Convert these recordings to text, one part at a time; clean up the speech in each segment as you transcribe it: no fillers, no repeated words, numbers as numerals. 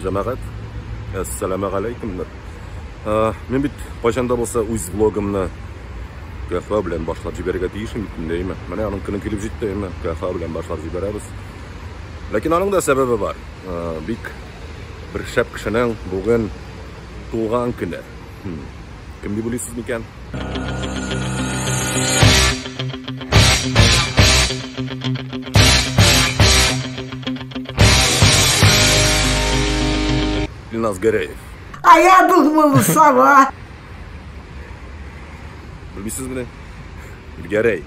Җәмәгать, әссәламегаләйкемнәр. Мин бит кайчан да булса үз влогымны каһвә белән башлап җибәрергә тиешем бит инде, әйме? Менә аның көне килеп җитте, әйме? Каһвә белән башлап җибәрәбез. Ләкин аның да сәбәбе бар. Бик бер шәп кешенең бүген туган көне. Кем дип уйлыйсыз микән? Илназ Гәрәев. А я думала, сова. Белмисезмени? Илгәрәй.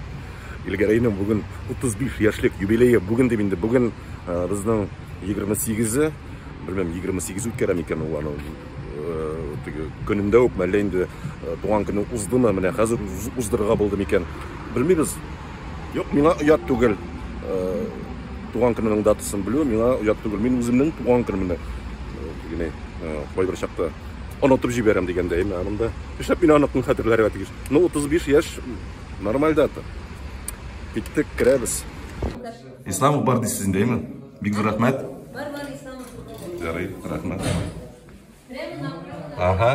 Илгәрәйнең бүген 35 яшьлек юбилее. Бүген дип инде, бүген безнең 28-е, белмим, 28 үткәрә микән ул аны теге көнендә үк, әллә инде туган көне уздымы, менә хәзер уздырырга булды микән? Белмибез. Юк, миңа оят түгел. Туган көненең датасын белү миңа оят түгел. Мин үземнең туган көнемне генә кайбер чакта онытып җибәрәм дигәндәй, менә монда нишләп мин аны хәтерләргә тиеш? Ну, 35 яшь нормаль дата. Киттек, керәбез. Исламов бар дисез инде, әйме? Бик зур рәхмәт. Бар, бар, Исламов. Ярый, рәхмәт. Ага.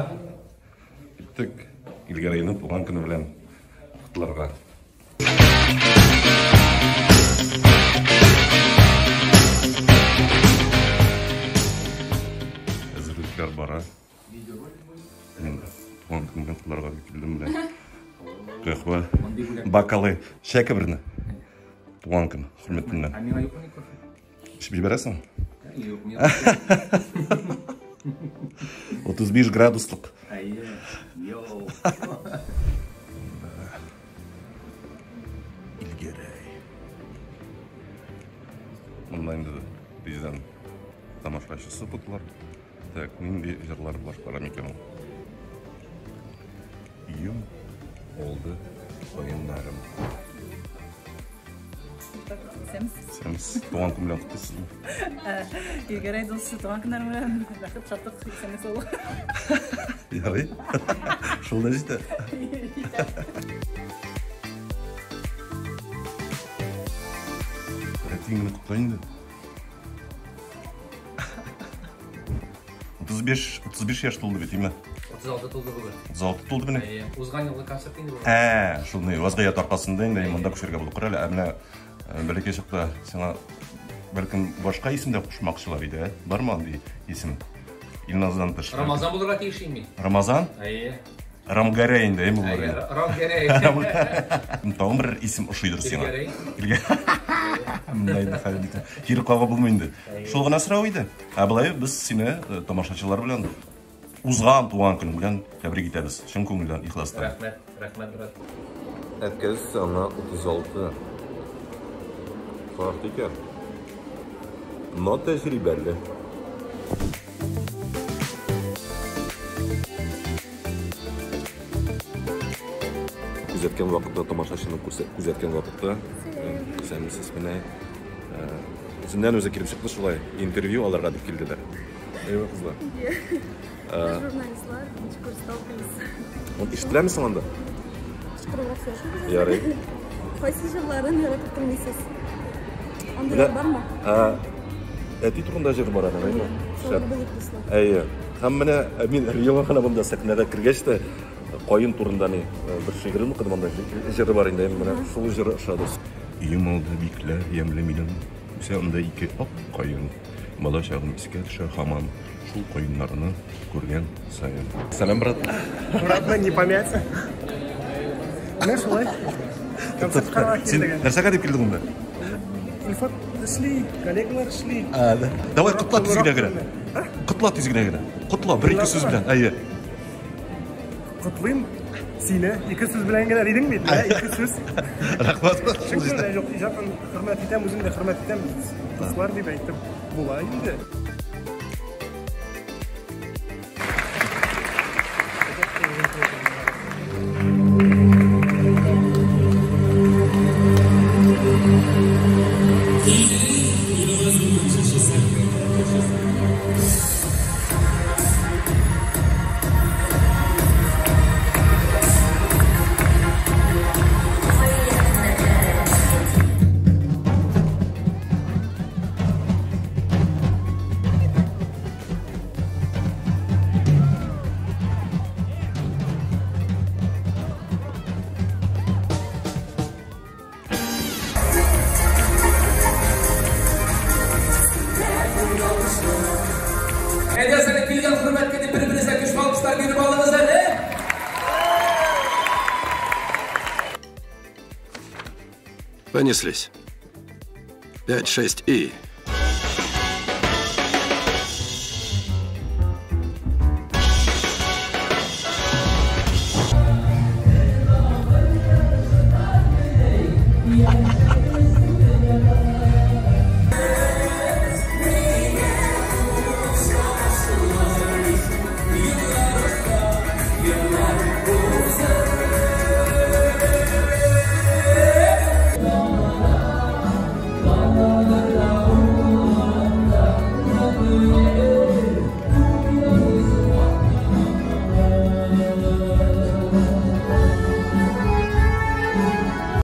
Киттек. Илгәрәйнең туган көне белән котларга. Әзерлекләр бара. Мин туган көн белән котларга килдем менә. Каһвә, бокалы, чәкә берне. Туган көн, хөрмәтеннән. Ә миңа юкмы кофе? Эчеп җибәрәсең? Юк, миңа. 35 градуслык. Әйе. Йоу. Илгәрәй. Монда инде тиздән тамашачысы котлар. Так, нинди җырлар башкара микән ул? Өем алды каеннарым. Исәнмесез. Туган көн белән котлыйсызмы? Илгәрәй дус, туган көннәр белән бәхет, шатлык, исәнлек, саулык. Ярый. Шул да җитә. Әтиеңне котла инде. 35, 35 яшь тулды бит, име? 36 тулды бүген. 36 тулды менә. Әйе, узган елгы концерт инде бу. Ә, шуны вазгыять аркасында инде монда күчәргә булдык. Әле, ә менә бәләкәй чакта сиңа бәлкем башка исем дә кушмакчылар иде, ә? Бармы андый исем? Илназдан тыш. Рамазан булырга тиеш инде мин. Рамазан? Әйе. Рамгәрәй инде, әйме булыр Әйе, инде. Рамгәрәй. Тагын бер исем ошыйдыр сиңа. Илгәрәй. Илгәрәй. Менә инде хәл бит. Кире кагып булмый инде. Шул гына сорау иде. Ә болай без сине тамашачылар белән узган туган көнең белән тәбрик итәбез. Чын күңелдән, ихластан. Рәхмәт, рәхмәт, брат. Әткәсе аңа 36. Карт икән. Но тәҗрибәле. Күзәткән вакытта, тамашачыны күзәткән вакытта, исәнмесез, менә үзеннән үзе килеп чыкты шулай, интервью алырга дип килделәр. Әйе, кызлар. Без журналистлар, беренче курста укыйбыз. Ишетеләме соң анда? Кычкырыбрак сөйләшәбез. Ярый. Кайсы җырларын яратып тыңлыйсыз? Андыйлар бармы? Әти турында җыр бар аның, әйеме? Шул бөек дуслар. Әйе. Һәм менә мин әле яңа гына монда сәхнәдә кергәч тә каен турында ни бер шигырен укыдым, анда җыры бар инде, менә шул җыры ошады. Өем алды бикләр ямьле минем, үсә анда ике ак каен. Бала чагым искә төшә һаман, шул каеннарны күргән саен. Сәлам, брат. Братны не помять. Менә шулай. Концерт карарга Син килдек. нәрсәгә дип килдең монда? Илфат эшли, коллегалар эшли. А, да. Давай котла тиз генә генә. Котла тиз генә генә. Котла бер ике сүз белән. Әйе. Котлыйм сине. Ике сүз белән генә дидең бит, менә ике сүз. Рәхмәт. Чын күңелдән юк, иҗатын хөрмәт итәм, үзем дә хөрмәт итәм. Дуслар дип әйтеп була инде. Әйдәгез әле килгән хөрмәткә дип бер-берегезгә көчле алкышлар биреп алыгыз әле. Понеслись. 5, 6 и...